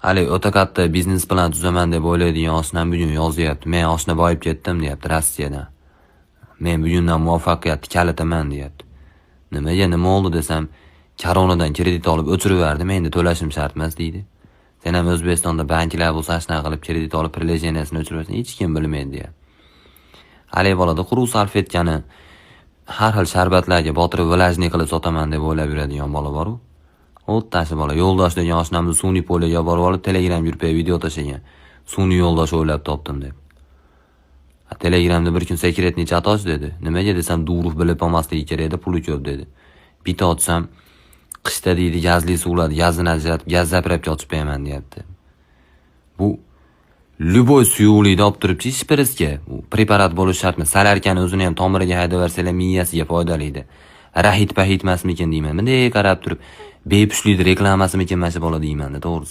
Hali o'ta katta biznes plan tuzaman deb o'ylaydigan oshnam bugun yozyapti. "Men, oshna, boyib ketdim", deyapti, "Rossiyadan. Men bugundan muvaffaqiyatni kalitaman", deyapti. Nimaga, nima bo'ldi desam, "Koronadan kredit olib o'chirib yubordim, endi to'lashim shart emas", deydi. Sen ham O'zbekistonda banklar bo'lsa, shunaqa qilib kredit olib, приложение sini o'chirib yuborsang, hech kim bilmaydi, deyapti. Haligi bolada quruq salfetkani har xil sharbatlarga botirib, влажный qilib sotaman deb o'ylab yuradigan bola bor-u. O'ttashi bola Yo'ldosh degan oshnamiz sun'iy поле ga borib olib, Telegram gruppaga video tashlagan. "Sun'iy yo'ldosh o'ylab topdim", deb. "Telegramda bir kun секретный chat och", dedi. Nimaga desam, "Durov bilib olmasligi kerak edi, puli ko'p", dedi. Bitta ochsam, "Qishda", deydi, "gazli suvlarni gazini ajratib, gaz заправка ochib qo'yaman", deyapti. Bu любой suyuqlikni olib turibchi shprisga, u preparat bo'lishi shart emas. Солярка ni o'zini ham tomiriga haydaversalar, miyasiga foydali edi. Rahit pahit emasmikin deyman. Bunday qarab turib, bepushtlikni reklamasimikin mana shu bola deyman, to'g'risi.